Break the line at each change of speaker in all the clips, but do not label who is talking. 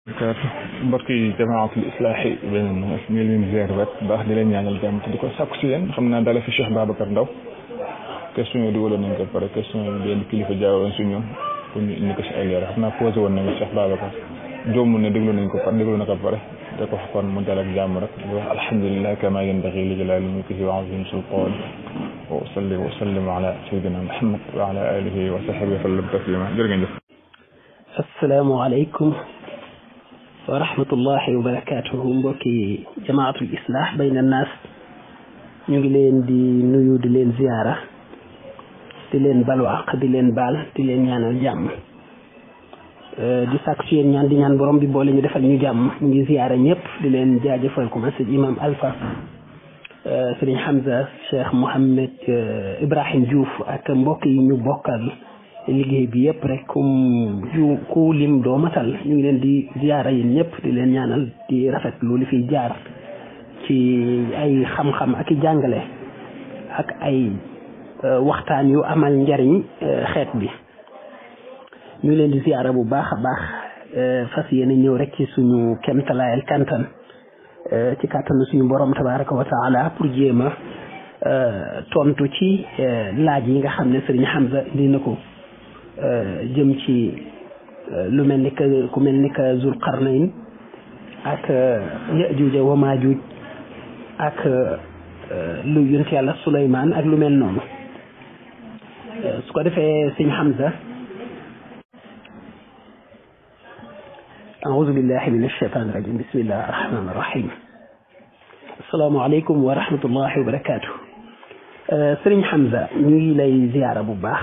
mbokk yi jamaatul islaahi beneen ñu ngi leen ziar baax di leen ñaanal jàmm te di ko sàkku si yéen xam naa dala fi Cheikh Babacar Ndaw question yi dugaloon nañ ko pare question yi benn kilifa jaawoon si ñoom pour ñu indi ko si ay leer xam naa posé woon nañu Cheikh Babacar joomul ne déglu nañ ko pare déglu na ko pare da ko kon mu dal ak jàmm rek di wax alhamdulilah kama yanbaghi li jalaali mulkihi wa azimi sultaan wa salli wa sallim ala sayyidina Muhammad wa ala alihi wa sahbihi wa sallam taslima jërë ngeen jëf.
assalaamu aleykum wa rahmatullahi wa barakatuhu mbokki jamaatul islah bayna naas ñu ngi leen di nuyu di leen ziyaara di leen balu àq di leen baal di leen ñaanal jàmm di sàkk ci yéen ñaan di ñaan borom bi boole ñu defal ñu jàmm ñu ngi ziyaara ñëpp di leen jaajëfal commencé imam Alpha Sëriñ Hamza Cheikh Mohamed Ibrahim Diouf ak mbokk yi ñu bokkal liggéey bi yëpp rek ku lim doo matal ñu ngi leen di ziyaara yéen ñëpp di leen ñaanal di rafetlu li fiy jaar ci ay xam-xam ak i jàngale ak ay waxtaan yu amal njariñ xeet bi ñu ngi leen di ziyaara bu baax a baax fas yéene ñëw rek ci suñu kemtalaayal kantan ci kàttanu suñu borom tabaraka wa taala pour jéem a tontu ci laaj yi nga xam ne Sëriñ Hamza indi na ko jëm ci lu mel ni que ku mel ni que Zul Qarnayn ak Yaajuuj wa Maajuuj ak lu yonent yàlla Suleymaan ak lu mel noonu su ko defee Sëriñ Hamza a'uuzu billahi min ash-shaytaani rajiim bismillahi rahmaani rahiim assalaamu aleykum wa rahmatullahi wa barakaatu Sëriñ Hamza ñu ngi lay ziyaara bu baax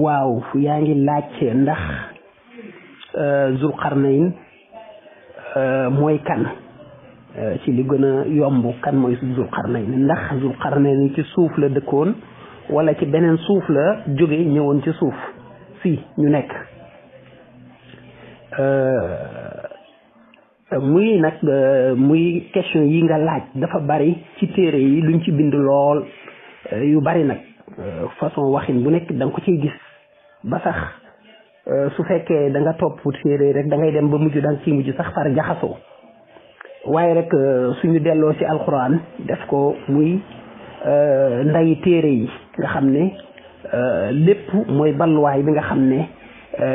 waaw yaa ngi laaj ndax Zul Qarnayn mooy kan ci li gën a yomb kan mooy Zul Qarnayn ndax Zul Qarnayn ci suuf la dëkkoon wala ci beneen suuf la jóge ñëwoon ci suuf si ñu nekk muy question yi nga laaj dafa bari ci téere yi luñ ci bind lool yu bari nag façon waxin bu nekk da nga ko ciy gis ba sax su fekkee da nga topp téere rek da ngay dem ba mujj da nga ciy mujj sax far jaxasoo waaye rek suñu delloo ci alxuraan def ko muy nday téere yi nga xam ne lépp mooy balluwaay bi nga xam ne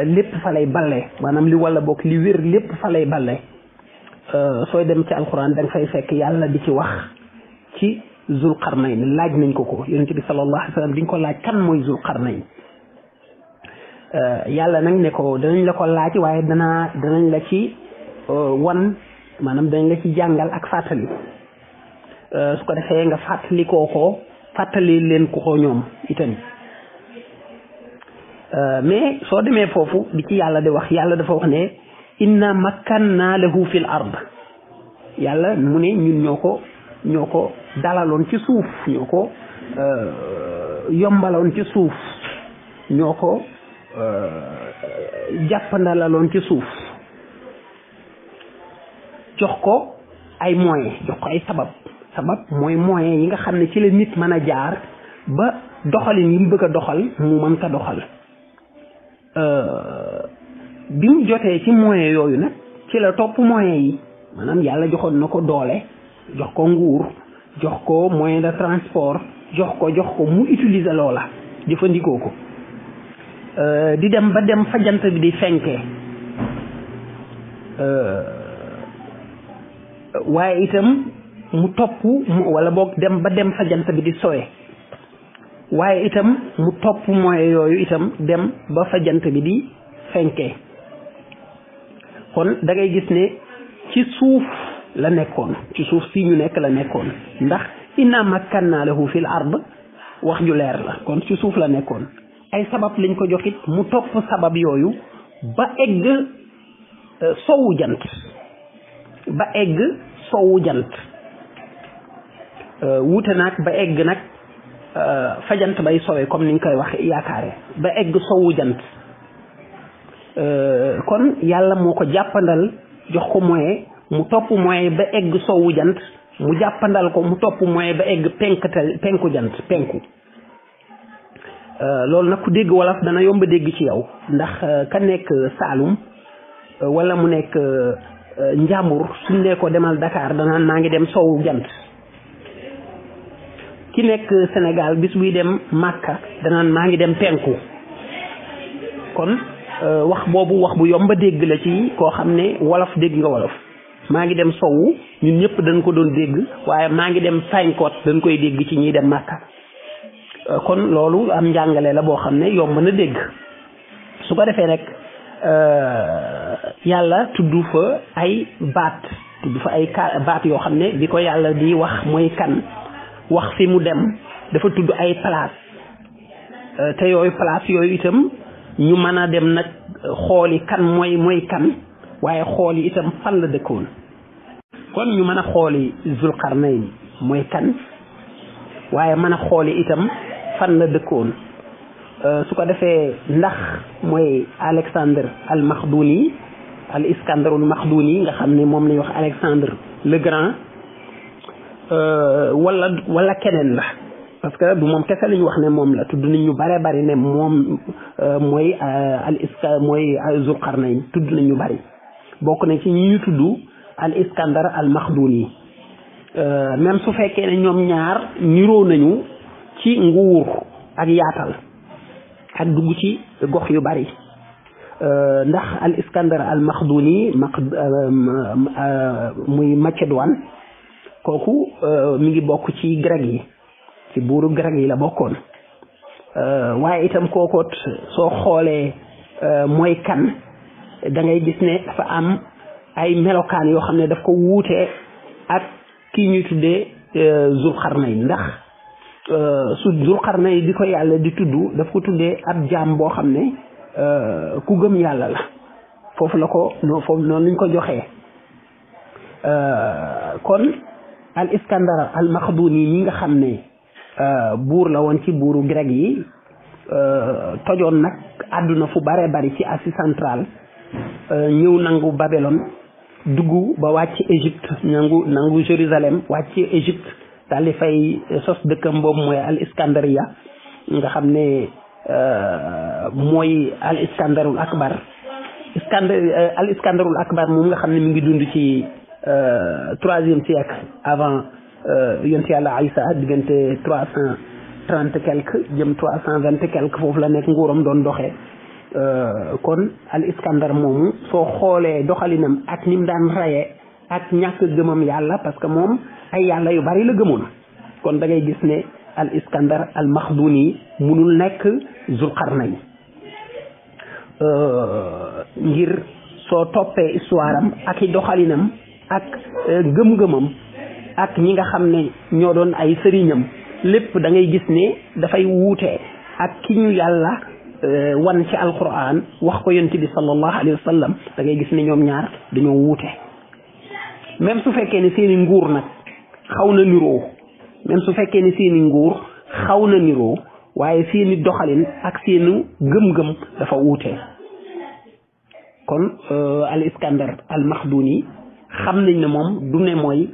lépp fa lay balle maanaam li wala bokk li wér lépp fa lay balle sooy dem ci alxuraan da nga fay fekk yàlla di ci wax ci Zul Qarnayn laaj nañ ko yonent bi sallallahu alayhi wa sallam diñ ko laaj kan mooy Zul Qarnayn yàlla nag ne ko danañ la ko laaj waaye danañ la ci wan maanaam danañ la ci jàngal ak fàttali su ko defee nga fàttali leen ko ñoom itam mais soo demee foofu di ci yàlla di wax yàlla dafa wax ne inna makkanna lahu fil ard yàlla mu ne ñun ñoo ko dalaloon ci suuf ñoo ko yombaloon ci suuf ñoo ko jàppandalaloon ci suuf jox ko ay moyens jox ko ay sabab mooy moyens yi nga xam ne ci la nit mën a jaar ba doxalin yi mu bëgg a doxal mu mën ko doxal bi mu jotee ci moyens yooyu nag ci la topp moyens yi maanaam yàlla joxoon na ko doole jox ko nguur jox ko moyen de transport jox ko mu utiliser loola jëfandikoo ko di dem ba dem fa jant bi di fenkee waaye itam mu topp wala boog dem ba dem fa jant bi di sowe waaye itam mu topp moyen yooyu itam dem ba fa jant bi di fenkee kon da ngay gis ne ci suuf la nekkoon ci suuf si ñu nekk la nekkoon ndax inna makkanna lahu fil ard wax ju leer la kon ci suuf la nekkoon ay sabab lañ ko joxit mu topp sabab yooyu ba egg sowu jant wuute nag ba egg nag fa jant bay sowe comme niñ koy wax yaakaare ba egg sowu jant kon yàlla moo ko jàppandal jox ko moyen mu topp moyen ba egg sowu jant mu jàppandal ko mu topp moyen ba egg penku jant penku loolu nag ku dégg wolof dana yomb dégg ci yow ndax ka nekk Saalum wala mu nekk Njàmbur suñ ne ko demal Dakar danaan maa ngi dem sowu jant ki nekk Sénégal bis buy dem Màkka danaan maa ngi dem penku kon wax boobu wax bu yomba dégg la ci koo xam ne wolof dégg nga wolof maa ngi dem sowu ñun ñëpp dañ ko doon dégg waaye maa ngi dem sañkoot dañ koy dégg ci ñiy dem Màkka kon loolu am njàngale la boo xam ne yomb na dégg su ko defee rek yàlla tudd fa ay baat tudd fa ay baat yoo xam ne bi ko yàlla di wax mooy kan wax fi mu dem dafa tudd ay place te yooyu place yooyu itam ñu mën a dem nag xooli kan mooy kan waaye xooli itam fan la dëkkoon kon ñu mën a xooli Zulqarnayn mooy kan waaye mën a xooli itam fan la dëkkoon su ko defee ndax mooy Alexandre al Makhduni al Iskandarul Makhduni nga xam ne moom lañuy wax Alexandre le Grand wala keneen la parce que du moom kese la ñu wax ne moom la tudd nañ ñu bare bari ne moom mooy mooy Zulqarnayn tudd nañ ñu bari bokk na ci ñi ñu tudd al Iskandar al Makhduni même su fekkee ne ñoom ñaar niroo nañu ci nguur ak yaatal ak dugg ci gox yu bari ndax al Iskandar al Makhduni muy Macédoine kooku mi ngi bokk ci grec yi ci buuru grec yi la bokkoon waaye itam kookoot soo xoolee mooy kan da ngay gis ne dafa am ay melokaan yoo xam ne daf ko wuute ak kii ñuy tuddee Zulqarnayn ndax su Zulqarnayn di ko yàlla di tudd daf ko tuddee ab jaam boo xam ne ku gëm yàlla la foofu la ko foofu noonu lañ ko joxee kon al Iskandar al Makhduni mi nga xam ne buur la woon ci buuru grec yi tojoon nag àdduna fu bare bari ci Asie centrale ñëw nangu Babylone dugg ba wàcc Égypte nangu Jérusalem wàcc Égypte daal di fay sos dëkkam boobu mooy al Iskandariya nga xam ne mooy al Iskandarul Akbar al Iskandarul Akbar moom nga xam ne mi ngi dund ci 3e siècle avant yonent yàlla Isa diggante 330 quelque jëm 320 quelque foofu la nekk nguuram doon doxee kon al Iskandar moomu soo xoolee doxalinam ak ni mu daan rayee ak ñàkk gëmam yàlla parce que moom ay yàlla yu bari la gëmoon kon da ngay gis ne al Iskandar al Makhduni munul nekk Zulqarnayn ngir soo toppee histoire am ak i doxalinam ak gëm-gëmam ak ñi nga xam ne ñoo doon ay sëriñam lépp da ngay gis ne dafay wuute ak ki ñu yàlla wan ci alquran wax ko yonent bi sallallahu alayhi wa sallam da ngay gis ne ñoom ñaar dañoo wuute même su fekkee ne seeni nguur nag xaw na niroo même su fekkee ne seeni nguur xaw na niroo waaye seeni doxalin ak seeni gëm-gëm dafa wuute kon al Iskandar al Makhduni xam nañ ne moom du ne mooy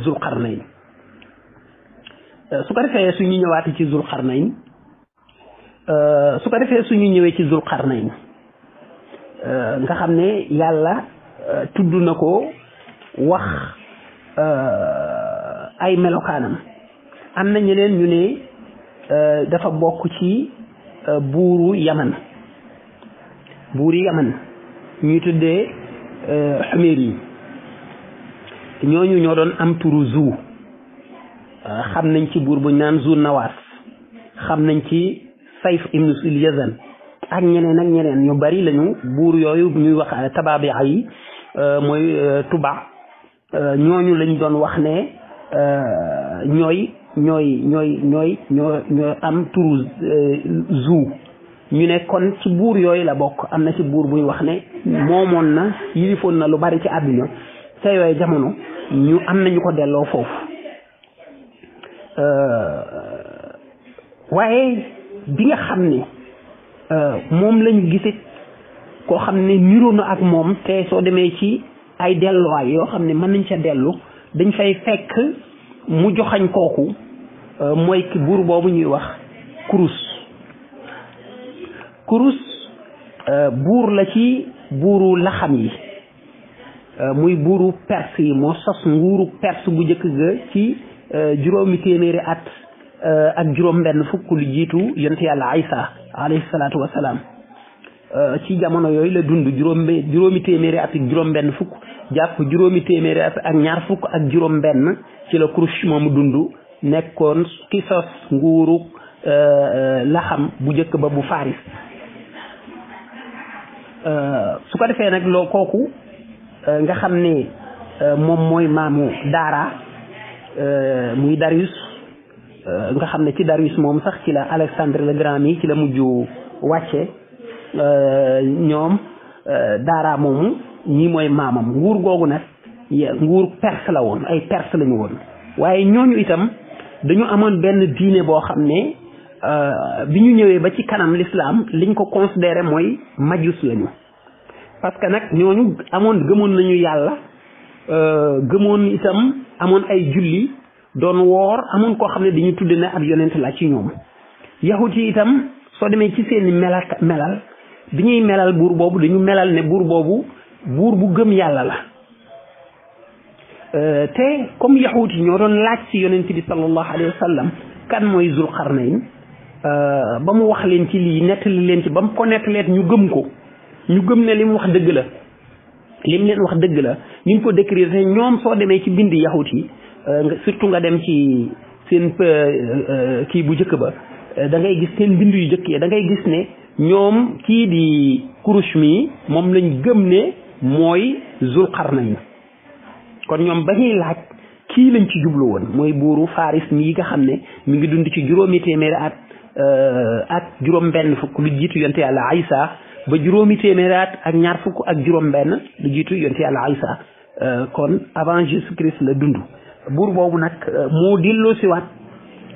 Zulqarnayn su ko defee suñu ñëwaati ci Zulqarnayn su ko defee suñu ñëwee ci Zulqarnayn nga xam ne yàlla tudd na ko wax ay melokaanam am na ñeneen ñu ne dafa bokk ci buuru Yaman ñuy tuddee Xumeeri yi ñooñu ñoo doon am turu Zu xam nañ ci buur buñ naan Zu Nawaas xam nañ ci Sayf ibnu Sul Yazan ak ñeneen ñu bari lañu buur yooyu ñuy wax tabaabi'a yi mooy tuba ñooñu lañ doon wax ne ñooy am turu Zu ñu ne kon ci buur yooyu la bokk am na ci buur buy wax ne moomoon na yilifoon na lu bari ci àdduna te yooyu jamono ñu am nañu ko delloo foofu waaye bi nga xam ne moom lañu gisit koo xam ne niroo na ak moom te soo demee ci ay delluwaay yoo xam ne mën nañ ca dellu dañ fay fekk mu joxañ kooku mooy ki buur boobu ñuy wax Kurus buur la ci buuru laxam yi muy buuru perse yi moo sos nguuru perse bu njëkk ga ci juróomi téeméeri at ak juróom benn fukk lu jiitu yonent yàlla Isa alayhi salaatu wasalaam ci jamono yooyu la dund juróomi téeméeri at ak juróom benn fukk jàpp juróomi téeméeri at ak ñaar fukk ak juróom benn ci la Kurush moomu dund nekkoon ki sos nguuru laxam bu njëkk ba bu Faris su ko defee nag loo kooku nga xam ne moom mooy maamu Daara muy Darius nga xam ne ci Darius moom sax ci la Alexandre le Grand mi ci la mujj wàcce ñoom Daara moomu ñii mooy maamam nguur googu nag nguur perse la woon ay perse lañu woon waaye ñooñu itam dañu amoon benn diine boo xam ne bi ñu ñëwee ba ci kanam l'islam liñ ko considéré mooy majus lañu parce que nag ñooñu gëmoon nañu yàlla gëmoon itam amoon ay julli doon woor amoon koo xam ne dañu tudde ne ab yonent la ci ñoom yahut yi itam soo demee ci seeni melal bi ñuy melal buur boobu dañu melal ne buur boobu buur bu gëm yàlla la te comme yahut yi ñoo doon laaj ci yonent bi sallallahu alayhi wa sallam kan mooy Zulqarnayn ba mu wax leen ci lii nettali leen ci ba mu ko nettalee ñu gëm ko ñu gëm ne li mu wax dëgg la li mu leen wax dëgg la ni mu ko décrire te ñoom soo demee ci bind yahut yi surtout nga dem ci seen kii bu njëkk ba da ngay gis seen bind yu njëkk yi da ngay gis ne ñoom kii di Kurush mi moom lañ gëm ne mooy Zulqarnayn kon ñoom ba ñuy laaj kii lañ ci jublu woon mooy buuru Faris mii nga xam ne mi ngi dund ci juróomi téeméeri at ak juróom benn fukk lu jiitu yonte yàlla Isa ba juróomi téeméeri at ak ñaar fukk ak juróom benn lu jiitu yonte yàlla Isa kon avant Jésus Christ la dund buur boobu nag moo delloo si waat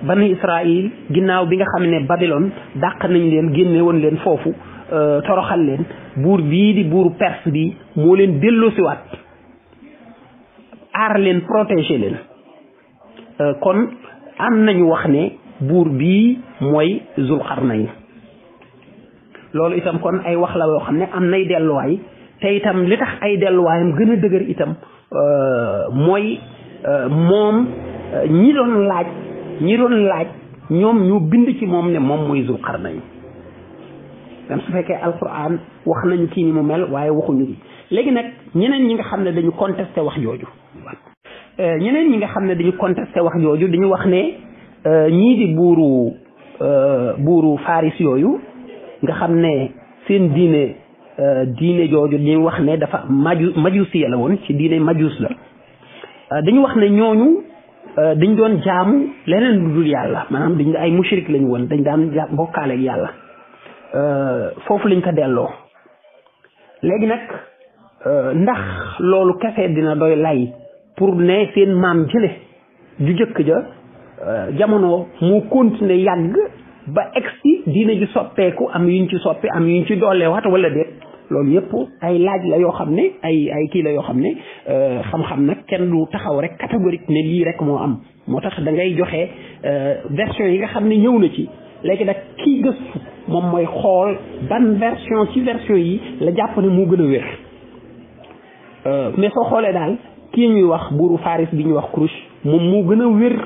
bani Israël ginnaaw bi nga xam ne Babylone dàq nañ leen génne woon leen foofu toroxal leen buur bii di buuru Perse bi moo leen delloo si waat aar leen protéger leen kon am nañu wax ne buur bii mooy Zulqarnayn loolu itam kon ay wax la yoo xam ne am nay delluwaay te itam li tax ay delluwaayam gën a dëgër itam mooy moom ñi doon laaj ñoom ñu bind ci moom ne moom mooy Zulqarnayn même su fekkee alquran wax nañu kii ni mu mel waaye waxuñu ki léegi nag ñeneen ñi nga xam ne dañu contesté wax jooju dañu wax ne ñii di buuru Faris yooyu nga xam ne seen diine jooju ñu wax ne dafa majusiya la woon ci diine majus la dañu wax ne ñooñu dañ doon jaamu leneen lu dul yàlla maanaam dañ ay mushrik lañu woon dañ daan bokkaale ak yàlla foofu lañ ko delloo léegi nag ndax loolu kese dina doy lay pour ne seen maam jële ju jëkk ja jamono mu continuer yàgg ba egsi diine ji soppeeku am yuñ ci soppi am yuñ ci dooleewaat wala déet loolu yëpp ay laaj la yoo xam ne ay kii la yoo xam ne xam-xam nag kenn du taxaw rek catégorique ne lii rek moo am moo tax da ngay joxe version yi nga xam ne ñëw na ci léegi nag kii gëstu moom mooy xool ban version ci version yi la jàpp ne moo gën a wér mais soo xoolee daal kii ñuy wax buuru Faris bi ñuy wax Kurush moom moo gën a wér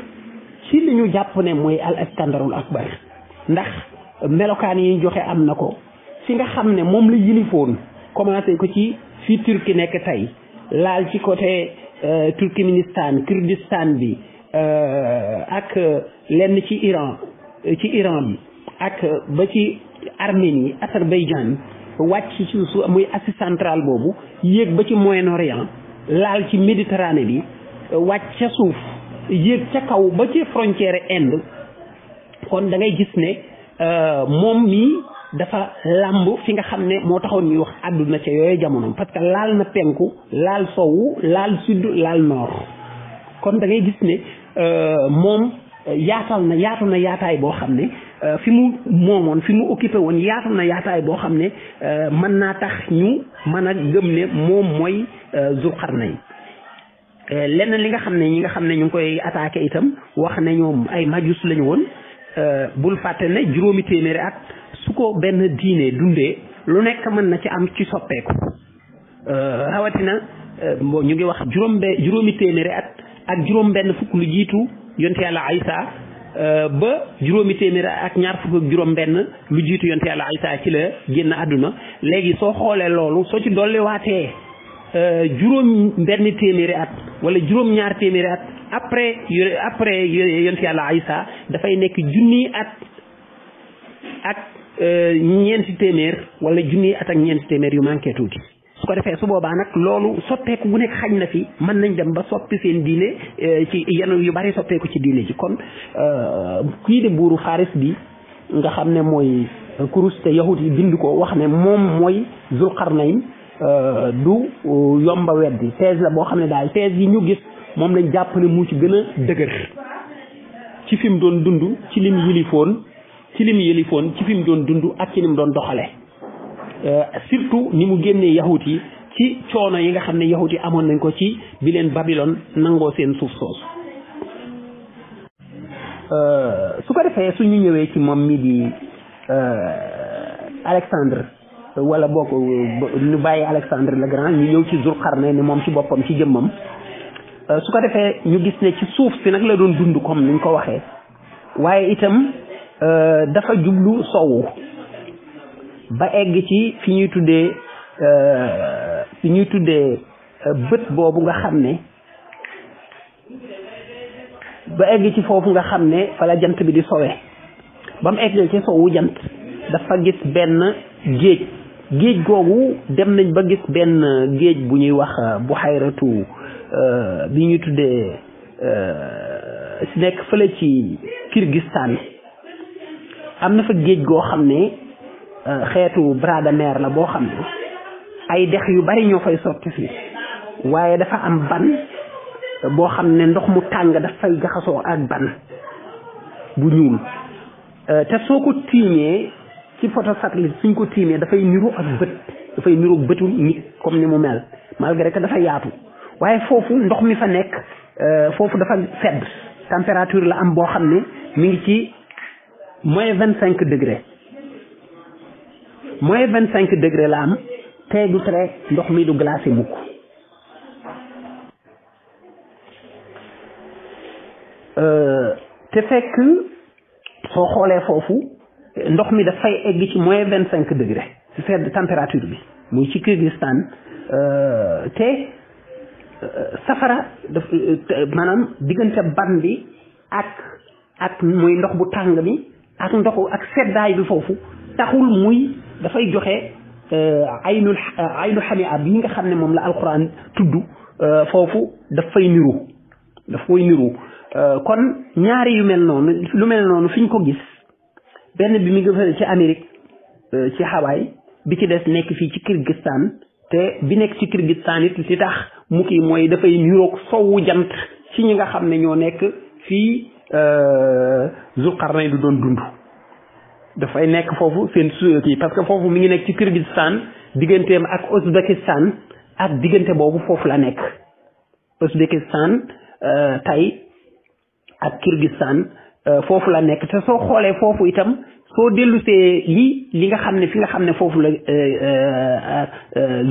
ci li ñu jàpp ne mooy al Iskandarul Akbar ndax melokaan yi ñu joxe am na ko fi nga xam ne moom la yilifoon commencé ko ci fii Turquie nekk tey laal ci côté Turkménistan Kurdistan bi ak lenn ci Iran bi ak ba ci Arménie Azerbaïdjan wàcc ci su muy Asie centrale boobu yéeg ba ci Moyen-Orient laal ci Méditerranée bi wàcc ca suuf yéeg ca kaw ba ci frontière Inde kon da ngay gis ne moom mii dafa làmb fi nga xam ne moo taxoon ñuy wax àdduna ca yooyu jamono parce que laal na penku laal sowu laal sud laal nord kon da ngay gis ne moom yaatu na yaataay boo xam ne fi mu moomoon fi mu occupé woon yaatu na yaataay boo xam ne mën naa tax ñu mën a gëm ne moom mooy Zulqarnayn lenn li nga xam ne ñi nga xam ne ñu ngi koy attaqué itam wax ne ñoom ay majus lañu woon bul fàtte ne juróomi téeméeri at su ko benn diine dundee lu nekk mën na ci am ci soppeeku rawatina ñu ngi wax juróomi téeméeri at ak juróom-benn fukk lu jiitu yonte yàlla Aysa ba juróomi téeméeri ak ñaar fukk ak juróom-benn lu jiitu yonte yàlla Aysa ci la génn àdduna léegi soo xoolee loolu soo ci dolliwaatee juróom-benn téeméeri at wala juróom-ñaar téeméeri at après yonte yàlla Aysa dafay nekk junni at ak ñeenti téeméer wala junni at ak ñeenti téeméer yu manqué tuuti. su ko defee su boobaa nag loolu soppeeku bu nekk xañ na fi mën nañ dem ba soppi seen diine ci yenn yu bari soppeeku ci diine ji kon kii de buuru Faris bi nga xam ne mooy kurus te yahut yi bind ko wax ne moom mooy Zulqarnayn du yomba weddi thèse la boo xam ne daal thèse yi ñu gis moom lañ jàpp ne mu ci gën a dëgër ci fi mu doon dund ci lim yilifoon ci fi mu doon dund ak ci ni mu doon doxale surtout ni mu génnee yahut yi ci coono yi nga xam ne yahut yi amoon nañ ko ci bi leen Babylone nangoo seen suuf soosu su ko defee suñu ñëwee ci moom mi di Alexandre wala boo ko ñu bàyyi Alexandre le Grand ñu ñëw ci Zulqarnayn ni moom ci boppam ci jëmmam su ko defee ñu gis ne ci suuf si nag la doon dund comme niñ ko waxee waaye itam dafa jublu sowu ba egg ci fi ñuy tuddee bët boobu nga xam ne ba egg ci foofu nga xam ne fa la jant bi di sowe ba mu egg ci sowu jant dafa gis benn géej googu dem nañ ba gis benn géej bu ñuy wax buhayratu bi ñuy tuddee si nekk fële ci Kyrgyzstan am na fa géej goo xam ne xeetu bras de mer la boo xam ne ay dex yu bari ñoo fay sotti fii waaye dafa am ban boo xam ne ndox mu tàng dafay jaxasoo ak ban bu ñuul te soo ko tiimee ci photo satellite suñ ko tiimee dafay niru ak bët dafay niru bëtu nit comme ni mu mel malgré que dafa yaatu waaye foofu ndox mi fa nekk foofu dafa sedd température la am boo xam ne mi ngi ci -25 degré -25 degré la am te du tere ndox mi du glacé mukk te fekk soo xoolee foofu ndox mi dafay egg ci -25 degré ci sedd température bi muy ci Kyrgyzstan te safara daf maanaam diggante ban bi ak muy ndox bu tàng bi ak ak seddaay bi foofu taxul muy dafay joxe aynu xamia bi nga xam ne moom la alquran tudd foofu daf koy niru kon ñaari yu mel noonu lu mel noonu fi ñu ko gis benn bi mi ngi fa ci Amérique ci Hawaï bi ci des nekk fii ci Kyrgyzstan te bi nekk ci Kyrgyzstan it li tax mu kii mooy dafay niroog sowu jant ci ñi nga xam ne ñoo nekk fii Zulqarnayn du doon dund dafay nekk foofu seen kii parce que foofu mi ngi nekk ci Kyrgyzstan digganteem ak Ouzbékistan ak diggante boobu foofu la nekk Ouzbékistan tey ak Kyrgyzstan foofu la nekk te soo xoolee foofu itam soo dellusee li nga xam ne fi nga xam ne foofu la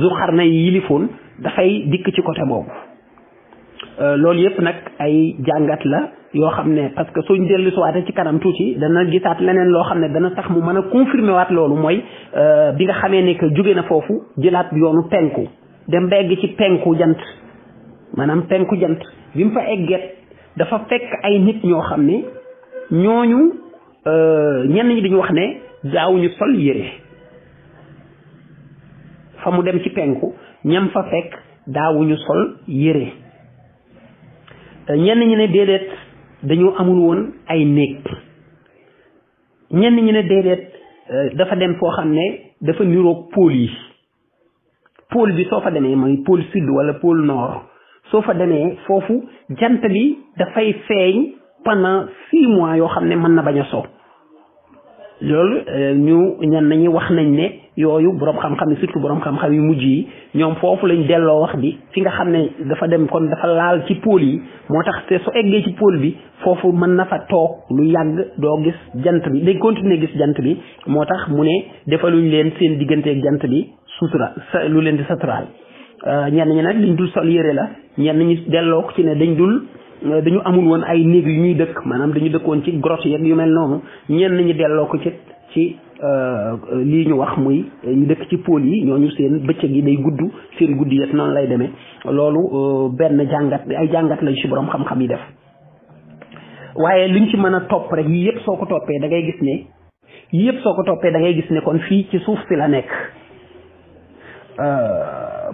Zulqarnayn yilifoon dafay dikk ci côté boobu loolu yëpp nag ay jàngat la yoo xam ne parce que suñ dellu siwaate ci kanam tuuti dana gisaat leneen loo xam ne dana tax mu mën a confirmer waat loolu mooy bi nga xamee ne que jóge na foofu jëlaat yoonu penku dem ba egg ci penku jant maanaam penku jant bi mu fa egget dafa fekk ay nit ñoo xam ne ñooñu ñenn ñi dañu wax ne daawuñu sol yére fa mu dem ci penku ñam fa fekk daawuñu sol yére ñenn ñi ne déedéet dañoo amul woon ay néeg ñenn ñi ne déedéet dafa dem foo xam ne dafa niroog pôle yi pôle bi soo fa demee mooy pôle sud wala pôle nord soo fa demee foofu jant bi dafay feeñ pendant 6 mois yoo xam ne mën na bañ a so loolu ñu ñenn ñi wax nañ ne yooyu borom xam-xam yi surtout borom xam-xam yu mujj yi ñoom foofu lañ delloo wax bi fi nga xam ne dafa dem kon dafa laal ci pôle yi moo tax te su eggee ci pôle bi foofu mën na fa toog lu yàgg doo gis jant bi day continuer gis jant bi moo tax mu ne defaluñ leen seen digganteeg jant bi sutura lu leen di saturaal ñenn ñi nag liñ dul sol yére la ñenn ñi delloo ko ci ne dañu amul woon ay néeg yu ñuy dëkk maanaam dañu dëkkoon ci grotte yeeg yu mel noonu ñenn ñi delloo ko ci lii ñu wax muy ñu dëkk ci pôle yi ñooñu seen bëccëg yi day gudd seen guddi yet noonu lay demee loolu benn ay jàngat lañ ci borom xam-xam yi def waaye luñ ci mën a topp rek yii yëpp soo ko toppee da ngay gis ne kon fii ci suuf si la nekk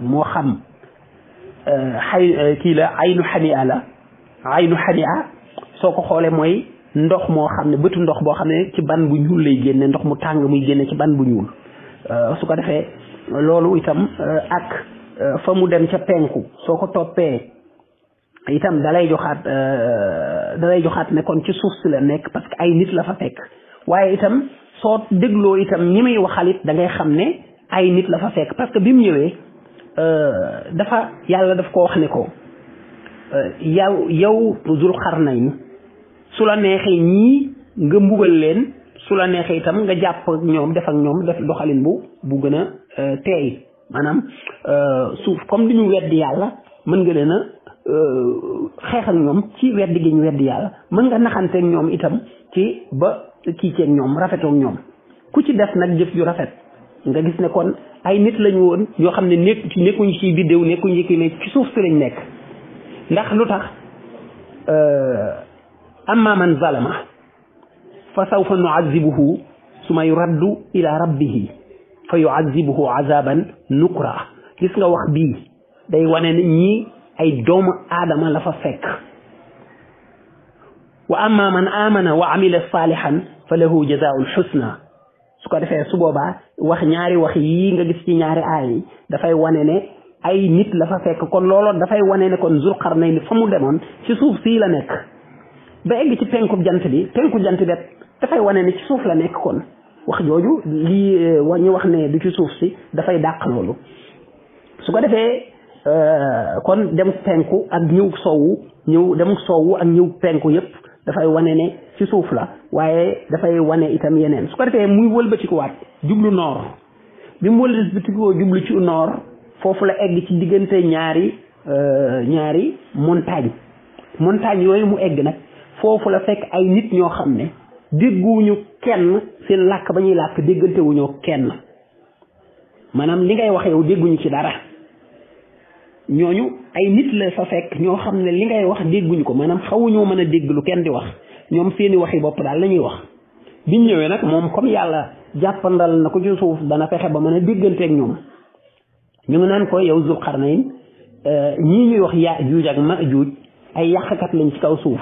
moo xam kii la aynu xania soo ko xoolee mooy ndox moo xam ne bëtu ndox boo xam ne ci ban bu ñuul lay génne ndox mu tàng muy génne ci ban bu ñuul su ko defee loolu itam ak fa mu dem ca penku soo ko toppee itam dalay joxaat ne kon ci suuf si la nekk parce que ay nit la fa fekk waaye itam soo dégloo itam ñi muy waxalit da ngay xam ne ay nit la fa fekk parce que bi mu ñëwee yàlla daf ko wax ne ko yow Zul Xarnayn su la neexee ñii nga mbugal leen su la neexee itam nga jàpp ñoom def doxalin bu gën a teey maanaam suuf comme li ñu weddi yàlla mën nga leen a xeex ak ñoom ci weddi gi ñu weddi yàlla mën nga naxanteeg ñoom itam ci ba kii ceeg ñoom rafetoog ñoom ku ci def nag jëf ju rafet nga gis ne kon ay nit lañu woon yoo xam ne nekkuñu ci biddéew nekkuñu ci ne ci suuf si lañ nekk ndax lu tax amma man zalama fa sawfa nuazibuhu suma yuraddu ila rabbihi fa yuazibuhu azaban nukra gis nga wax bii day wane ne ñii ay doomu aadama la fa fekk wa amma man amana wa amila salihan fa lahu jazaa'ul husna su ko defee su boobaa ñaari wax yii nga gis ci ñaari aay yi dafay wane ne ay nit la fa fekk kon loolu dafay wane ne kon Zulqarnayn fa mu demoon ci suuf sii la nekk ba egg ci penku jant bi dafay wane ne ci suuf la nekk kon wax jooju lii ñu wax ne du ci suuf si dafay dàq loolu su ko defee kon dem penku ak ñëw sowwu ak ñëw penku yépp dafay wane ne ci suuf la waaye dafay wane itam yeneen su ko defee muy wëlbatikuwaat jublu noor bi mu wëlbatikoo jublu ci noor foofu la egg ci diggante ñaari montagne yooyu mu egg nag foofu la fekk ay nit ñoo xam ne dégguwuñu kenn seen làkk ba ñuy làkk déggantewuñoo kenn maanaam li ngay wax yow dégguñu ci dara ñooñu ay nit la fa fekk ñoo xam ne li ngay wax dégguñu ko maanaam xawuñoo mën a dégg lu kenn di wax ñoom seeni waxi bopp daal la ñuy wax biñ ñëwee nag moom comme yàlla jàppandal na ko ci suuf dana fexe ba mën a dégganteeg ñoom ñu ngi naan ko yow Zulqarnayn ñii ñuy wax Yaajuuj ak Maajuuj ay yàqkat lañ ci kaw suuf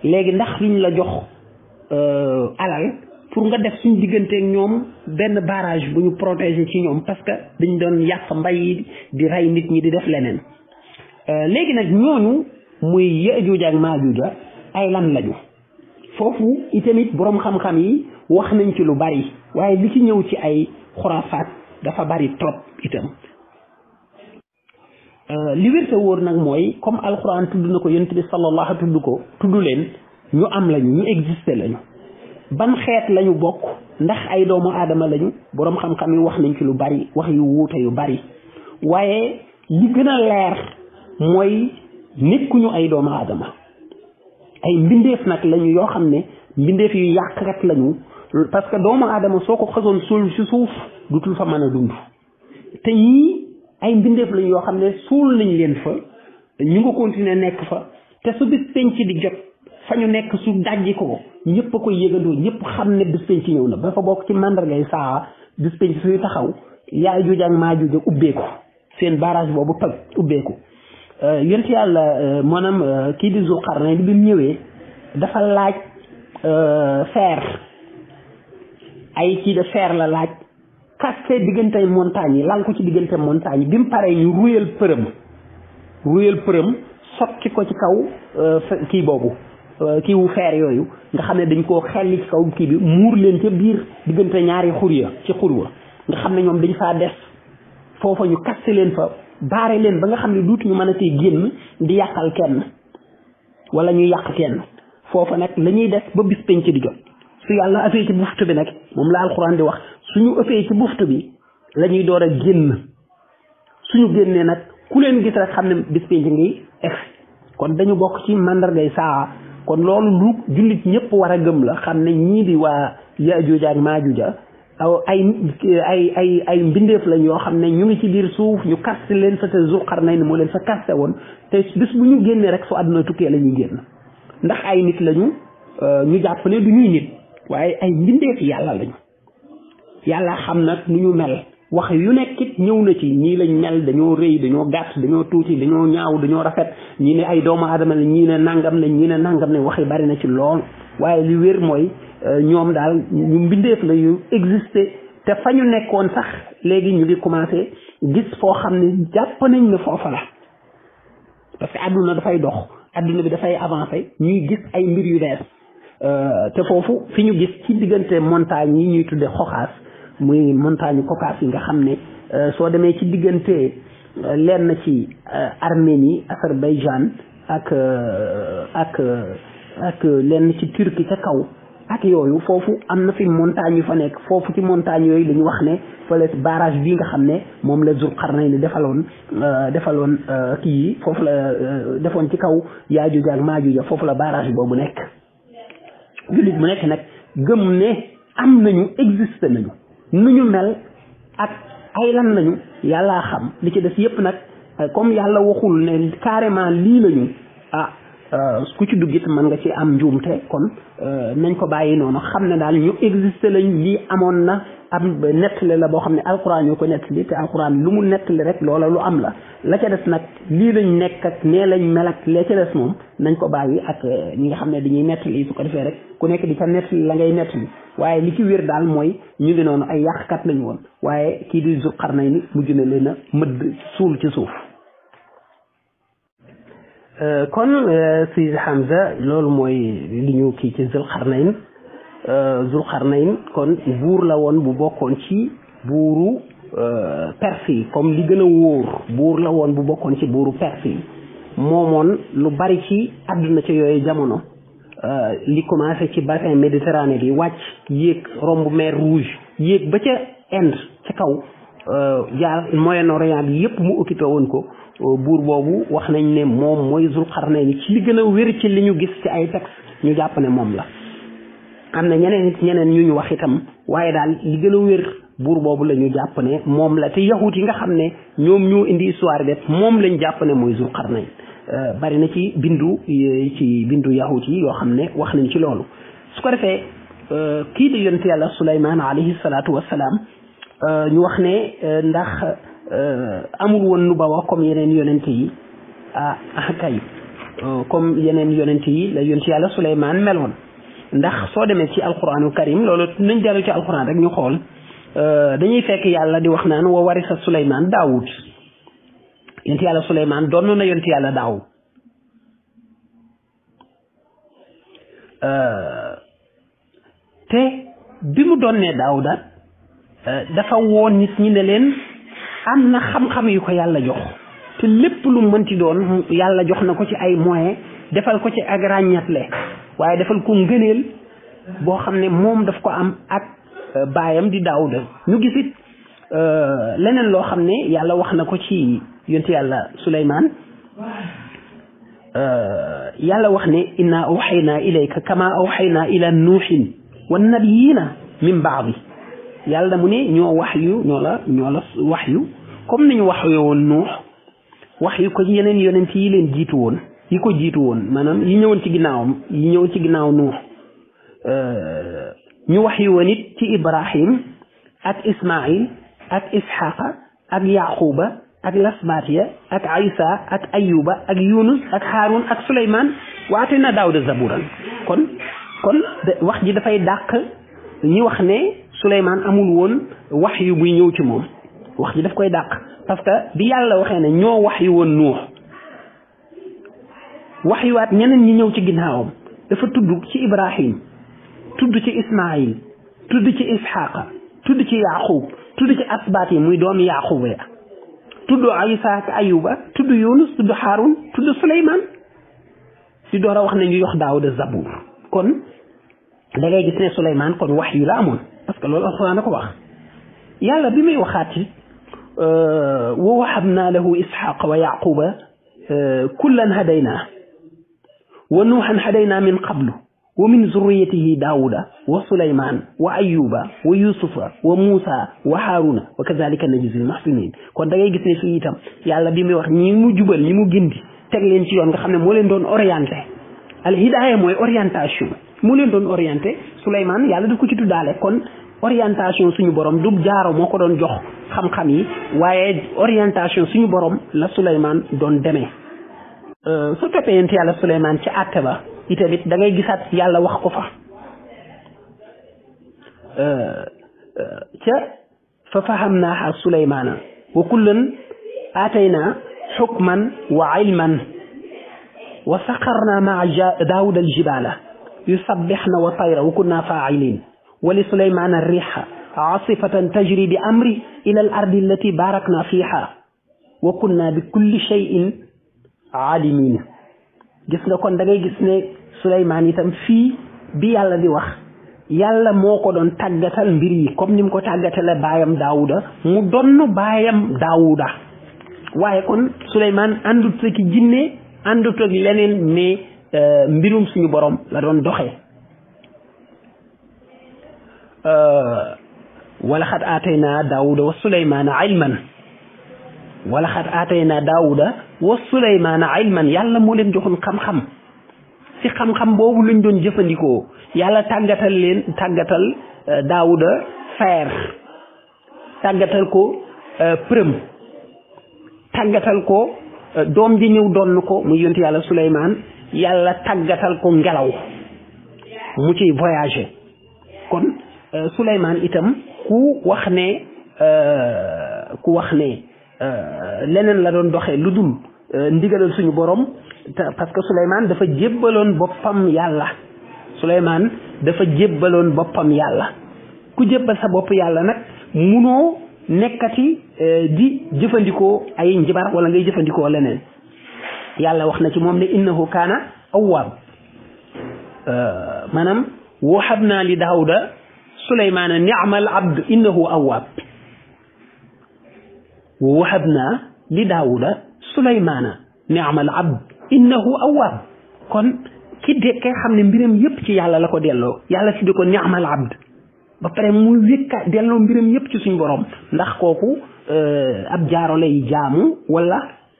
léegi ndax luñ la jox alal pour nga def suñ digganteeg ñoom benn barrage bu ñu protéger ci ñoom parce que dañ doon yàq mbay yi di rey nit ñi di def leneen léegi nag ñooñu muy Yaajuuj ak Maajuuj ay lan lañu foofu itamit boroom xam-xam yi wax nañ ci lu bari waaye li ci ñëw ci ay xuraafaat dafa bari trop itam li wér te wóor nag mooy comme alxuraan tudd na ko yonent bi sallallahu tudd leen ñu am lañu ñu existé lañu ban xeet lañu bokk ndax ay doomu aadama lañu boroom xam-xam yi wax nañ ci lu bari wax yu wuute yu bari waaye li gën a leer mooy nekkuñu ay doomu aadama ay mbindeef nag lañu yoo xam ne mbindeef yu yàqkat lañu parce que doomu aadama soo ko xasoon suul ci suuf dutul fa mën a dund te ñii ay mbindeef lañu yoo xam ne suul nañ leen fa ñu nga continuer nekk fa te su bis penc di jot fa ñu nekk su dajji ko ñëpp a koy yëgandoo ñëpp xam ne bis penc ñëw na ba fa bokk ci màndargay saa bis penc suy taxaw Yaajuuj ak Maajuuj ubbeeku seen barrage boobu toj ubbeeku yonent yàlla maanaam kii di Zulqarnayn bi mu ñëwee dafa laaj fer ay kii de fer la laaj kaste diggante montagne yi lal ko ci diggante montagne yi bi mu paree ñu ruyal përëm sotti ko ci kaw kii boobu kii wu fer yooyu nga xam ne dañ koo xelli ci kaw kii bi muur leen ca biir diggante ñaari xurwa nga xam ne ñoom dañ faa des foofa ñu kaste leen fa baare leen ba nga xam ne duutuñu mën a tey génn di yàqal kenn wala ñu yàq kenn foofa nag la ñuy des ba bis penc di jot su yàlla ëppee ci buftu bi nag moom la alxuraan di wax suñu ëppee ci buftu bi la ñuy door a génn suñu génnee nag ku leen gis rek xam ne bis penc ngi egg kon dañu bokk ci mandargay saa kon loolu lu jullit ñëpp war a gëm la xam ne ñii di waa Yaajuuja ak Maajuuja ay mbindeef lañ yoo xam ne ñu ngi ci biir suuf ñu kaste leen fa te Zulqarnayn moo leen fa kaste woon te bis bu ñu génnee rek su àdduna tukkee la ñuy génn ndax ay nit lañu ñu jàpp ne du ñuy nit waaye ay mbindeef yàlla lañu yàlla xam nag nu ñu mel wax yu nekk it ñëw na ci ñii lañ mel dañoo rëy dañoo gàtt dañoo tuuti dañoo ñaaw dañoo rafet ñii ne ay doomu aadama la ñii ne nangam lañ ñii ne nangam lañ wax yi bari na ci lool waaye li wér mooy ñoom daal ñu mbindeef la yu existé te fa ñu nekkoon sax léegi ñu ngi commencé gis foo xam ne jàpp nañ ne foofa la parce que àdduna dafay dox àdduna bi dafay avancé ñuy gis ay mbir yu bees te foofu fi ñu gis ci diggante montagne yi ñuy tudde xoxaas muy montagne Caucase yi nga xam ne soo demee ci diggante lenn ci Arménie Azerbaïdjan ak lenn ci Turquie ca kaw ak yooyu foofu am na fi montagne yu fa nekk foofu ci montagne yooyu dañu wax ne fële barrage bii nga xam ne moom la Zulqarnayn defaloon kii yi foofu la defoon ci kaw Yaajuuja ak Maajuuja foofu la barrage boobu nekk jullit mu nekk nag gëm ne am nañu existé nañu nu ñu mel ak ay lan lañu yàllaa xam li ci des yépp nag comme yàlla waxul ne carrément lii lañu ku ci duggit mën nga ci am njuumte kon nañ ko bàyyi noonu xam ne daal ñu existé lañ lii amoon na am nettali la boo xam ne alquran ñoo ko nettali te alquran lu mu nettali rek loola lu am la ca des nag lii lañ nekk ak nee lañ mel ak lee ca des moom nañ ko bàyyi ak ñi nga xam ne dañuy nettali su ko defee rek ku nekk di ca nettali la ngay nettali waaye li ci wér daal mooy ñu ngi noonu ay yàqkat lañu woon waaye kii di Zulqarnayn mujj na leen a mëdd suul ci suuf. kon Seydi Hamza loolu mooy li ñu kii ci Zulqarnayn kon buur la woon bu bokkoon ci buuru Perse yi comme li gën a wóor buur la woon bu bokkoon ci buuru Perse yi moomoon lu bari ci àdduna ca yooyu jamono li commencé ci bassin Méditerranée bi wàcc yéeg romb mer Rouge yéeg ba ca Inde ca kaw jaar Moyen-Orient bi yépp mu occupé woon ko buur boobu wax nañ ne moom mooy Zulqarnayn ci li gën a wér ci li ñu gis ci ay texte ñu jàpp ne moom la am na ñeneen ñu wax itam waaye daal li gën a wér buur boobu la ñu jàpp ne moom la te yahut yi nga xam ne ñoom ñoo indi histoire bi moom lañ jàpp ne mooy Zulqarnayn bari na ci bindu yahut yi yoo xam ne wax nañ ci loolu su ko defee kii di yonent yàlla Suleymaan alayhi salaatu wassalaam ñu wax ne ndax amul woon nubuwa comme yeneen yonent yi kay comme yeneen yonent yi la yonent yàlla Suleymaan meloon ndax soo demee ci alquraanul karim loolu nañ dellu ci alquraan rek ñu xool dañuy fekk yàlla di wax naan wa warisa Suleymaan Daawud yonent yàlla Suleymaan doon na yonent yàlla Daawud te bi mu doonee Daawuda dafa woon nit ñi ne leen am na xam-xam yu ko yàlla jox te lépp lu mënti doon yàlla jox na ko ci ay moyens defal ko ci ak ràññatle waaye defal ko ngëneel boo xam ne moom daf ko am ak baayam di Daawuda ñu gisit leneen loo xam ne yàlla wax na ko ci yonent yàlla Suleymaan yàlla wax ne inna awxaynaa ilayka kama awxaynaa ila nuuxin wan nabiyina min baadi yàlla mu ne ñoo la wax yu comme ni ñu wax woon Nuux wax yu ko yeneen yonent yi leen jiitu woon yi ko jiitu woon maanaam yi ñëwoon ci ginnaaw Nuux ñu wax yu woon it ci Ibrahim ak Ismaïl ak Isxaqa ak Yaquba ak Lasbatiya ak Isa ak Ayuba ak Yunus ak Haarun ak Suleymaan waate na Daawuda zaburan kon wax ji dafay dàq ñi wax ne Suleymaan amul woon wax yu buy ñëw ci moom wax ji daf koy dàq parce que bi yàlla waxee ne ñoo wax yu woon Nuux wax yuwaat ñeneen ñi ñëw ci ginnaawam dafa tudd ci Ibrahim tudd ci Ismaïl tudd ci Isxaqa tudd ci Yaqub tudd ci asbaat yi muy doomi Yaquba ya tudd Isa ak Ayuba tudd Yunus tudd Haarun tudd Suleymaan si door a wax ne ñu yox Daawuda zabuur kon da ngay gis ne Suleymaan kon wax yu la amoon parce que loolu alxuraan a ko wax yàlla bi muy waxaat ci wa wahabna lahu ishaqa wa yaquba kullan hadayna wa nuuhan hadayna min qablu wa min zurriyatihi daawuda wa suleyman wa ayuba wa yusufa wa muusa wa haaruna wa kazalika najzil muhsinin kon da ngay gis ne fii itam yàlla bi muy wax ñi mu jubal ñi mu gindi teg leen ci yoon nga xam ne moo leen doon orienté al hidaaya mooy orientation moo leen doon orienté Suleymaan yàlla daf ko ci tuddaale kon orientation suñu borom du jaaro moo ko doon jox xam-xam yi waaye orientation suñu borom la Suleymaan doon demee su toppee yent yàlla Suleymaan ci àtte ba itamit da ngay gisaat yàlla wax ko fa ca fa fahamnaaha Suleymaana wa kullan aataynaa xukman wa ilman wa saxarnaa maa daawuda aljibaala yusabbixna wa tayra wa kunnaa faaciliin wa li Suleymaana riixa caasifatan tajri bi amri ila al ardi allati baaraknaa fiihaa wa kunnaa bi kulli shayin aalimiin gis nga kon da ngay gis ne Suleymaan itam fii bi yàlla di wax yàlla moo ko doon tàggatal mbir yi comme ni mu ko tàggatale baayam Daawuda mu donn baayam Daawuda waaye kon Suleymaan àndut ak jinne àndut ak leneen mais mbirum suñu borom la doon doxee wala xat aataynaa Daawuda wa Suleymaana ilman wala xat aataynaa Daawuda wa Suleymaana ilman yàlla moo leen joxoon xam-xam ci xam-xam boobu lañ doon jëfandikoo yàlla tàggatal Daawuda fer tàggatal ko përëm tàggatal ko doom ji ñëw donn ko muy yonent yàlla Suleymaan yàlla tàggatal ko ngelaw mu ciy voyager kon Suleymaan itam ku wax ne leneen la doon doxee lu dul ndigalal suñu borom parce que Suleymaan dafa jébbaloon boppam yàlla Suleymaan dafa jébbaloon boppam yàlla ku jébbal sa bopp yàlla nag munoo nekkati di jëfandikoo ay njibar wala ngay jëfandikoo leneen yàlla wax na ci moom ne innahu kaana awwaab maanaam wahabnaa li Daawuda Suleymaana ni'mal abd innahu awwaab wahabnaa li Daawuda Suleymaana ni'mal abd innahu awwaab kon ki dekkee xam ne mbiram yëpp ci yàlla la ko delloo yàlla si di ko ni'mal abd ba pare mu wékka delloo mbiram yëpp ci suñ borom ndax kooku ab jaaro lay jaamu wala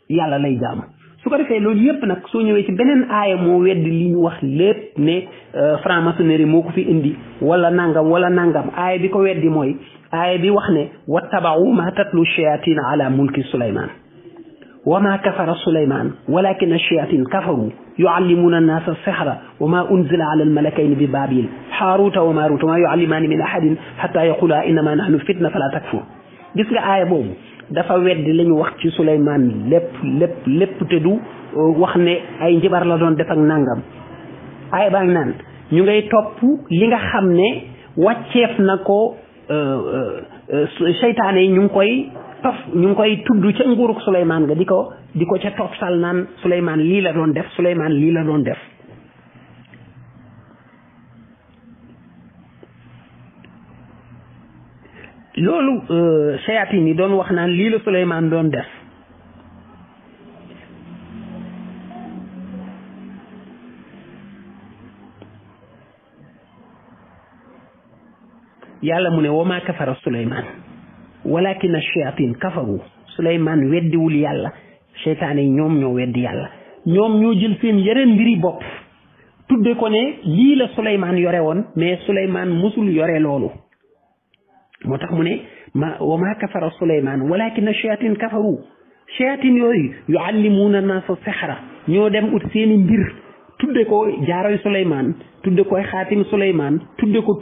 yàlla lay jaamu su ko defee loolu yëpp nag soo ñëwee ci beneen aaya moo weddi li ñu wax lépp ne franc-maçonnerie moo ko fi indi wala nangam aaya bi ko weddi mooy aaya bi wax ne wattaba'u ma tatlu shayatin ala mulki Suleymaan wa ma kafara Suleymaan walakin ash-shayatin kafaru yuallimuna an-naasa as-sihra wa ma unzila ala al-malakayni bi Baabil haaruuta wa maaruuta ma yuallimaani min ahadin hatta yaqula innama nahnu fitna fala takfur gis nga aaya boobu dafa weddi la ñu wax ci Suleymaan lépp te du wax ne ay njibar la doon def ak nangam aaya baa ngi naan ñu ngay topp li nga xam ne wàcceef na ko seytaane yi ñu ngi koy tudd ca nguurug Suleymaan nga di ko ca topp sal naan Suleymaan lii la doon def Suleymaan lii la doon def loolu shayatin yi doon wax naan lii la Suleymaan doon def yàlla mu ne wa maa kafara Suleymaan walakin ash-shayatin kafaru Suleymaan weddiwul yàlla seytaane yi ñoom ñoo weddi yàlla ñoom ñoo jël seen yeneen mbiri bopp tudde ko ne lii la Suleymaan yore woon mais Suleymaan musul yore loolu moo tax mu ne wa maa kafara Suleymaan walakin ash-shayatin kafaru shayatin yooyu yuallimuuna naasa sihra ñoo dem ut seeni mbir tudde ko jaaroy Suleymaan tudde koy xaatim Suleymaan tudde ko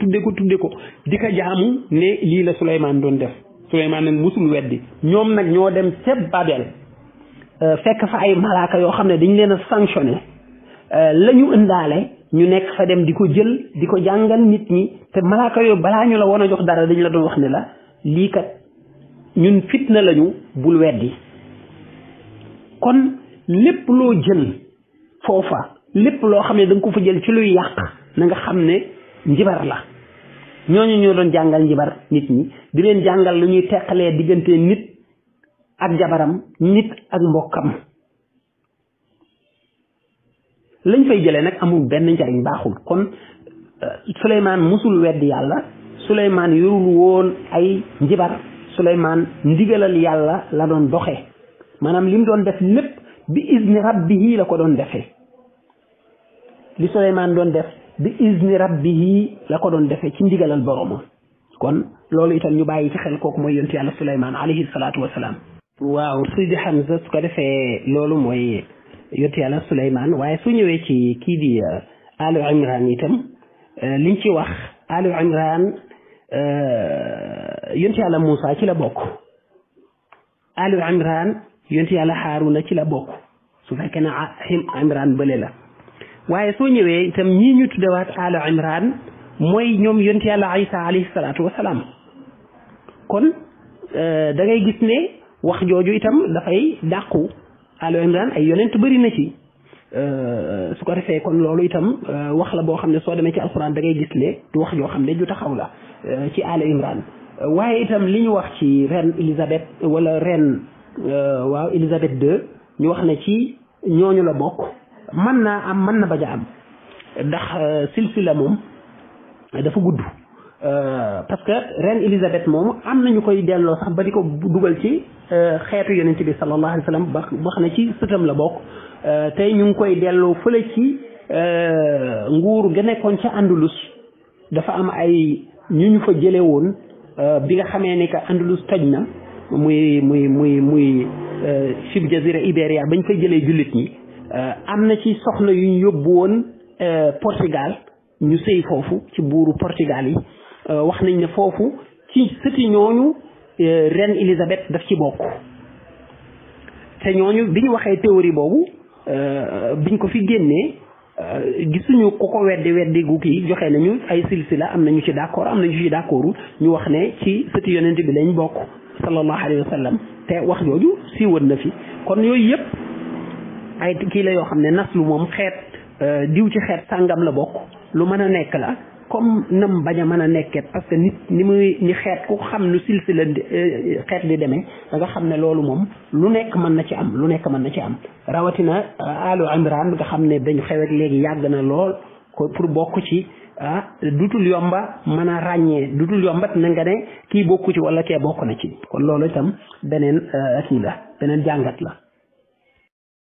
di ko jaamu ne lii la Suleymaan doon def Suleymaan nag musul weddi ñoom nag ñoo dem ca Babel fekk fa ay malaaka yoo xam ne dañ leen a sanctionné la ñu ëndaale ñu nekk fa dem di ko jël di ko jàngal nit ñi te malaaka yooyu balaa ñu la woon a jox dara dañ la doon wax ne la lii kat ñun fitna lañu bul weddi kon lépp loo jël foofa lépp loo xam ne da nga ko fa jël ci luy yàq na nga xam ne njibar la ñooñu ñoo doon jàngal njibar nit ñi di leen jàngal lu ñuy teqalee diggante nit ak jabaram nit ak mbokkam lañ fay jëlee nag amul benn njariñ baaxul kon Suleymaan musul weddi yàlla Suleymaan yorul woon ay njibar Suleymaan ndigalal yàlla la doon doxe maanaam li mu doon def lépp bi izni rabbihi la ko doon defee li Suleymaan doon def bi izni rabbihi la ko doon defee ci ndigalal boromam kon loolu itam ñu bàyyi ci xel kooku mooy yonent yàlla Suleymaan alayhi salaatu wasalaam waaw Seydi Hamza su ko defee loolu mooy yonent yàlla Suleymaan waaye su ñëwee ci kii di Alu Imran itam liñ ci wax Alu Imran yonent yàlla Moussa ci la bokk Alu Imran yonent yàlla Haaruna ci la bokk su fekkee ne Imran bële la waaye soo ñëwee itam ñii ñu tuddewaat Alu Imran mooy ñoom yonent yàlla Isa alayhi salaatu wasalaam kon da ngay gis ne wax jooju itam dafay dàqu Alu Imran ay yonent bëri na ci su ko defee kon loolu itam wax la boo xam ne soo demee ci alxuraan da ngay gis ne du wax joo xam ne ju taxaw la ci Alu Imran waaye itam li ñu wax ci reine Élisabeth wala reine waaw Élisabeth II ñu wax ne ci ñooñu la bokk mën naa am mën na bañ a am ndax silsila moom dafa gudd parce que reine Élisabeth moom am nañu koy delloo sax ba di ko dugal ci xeetu yonent bi sallallahu alayhi wa sallam ba wax na ci sëtam la bokk tey ñu ngi koy delloo fële ci nguur ga nekkoon ca Andalus dafa am ay ñu fa jële woon bi nga xamee ni que Andalus toj na muy sub jazira Iberia bañ fay jëlee jullit ñi am na ci soxna yu ñu yóbbu woon Portugal ñu sëy foofu ci buuru Portugal yi wax nañ ne foofu ci sëti ñooñu reine Élisabeth daf ci bokk te ñooñu bi ñu waxee théorie boobu biñ ko fi génnee gisuñu ko weddi gu kii joxe nañu ay silsila am nañu ci d'accord am nañu ci d'accordul ñu wax ne ci sëti yonent bi lañ bokk sallallahu alayhi wa sallam te wax jooju siiwoon na fi kon yooyu yëpp ay kii la yoo xam ne naslu moom xeet diw ci xeet sàngam la bokk lu mën a nekk la comme nam bañ a mën a nekket parce que nit ni xeet ku xam nu silsila xeet di demee da nga xam ne loolu moom lu nekk mën na ci am rawatina Alu Imran nga xam ne dañu xewek léegi yàgg na lool ko pour bokk ci dutul yomba mën a ràññee dutul yombat na nga ne kii bokku ci wala kee bokk na ci kon loolu itam beneen kii la beneen jàngat la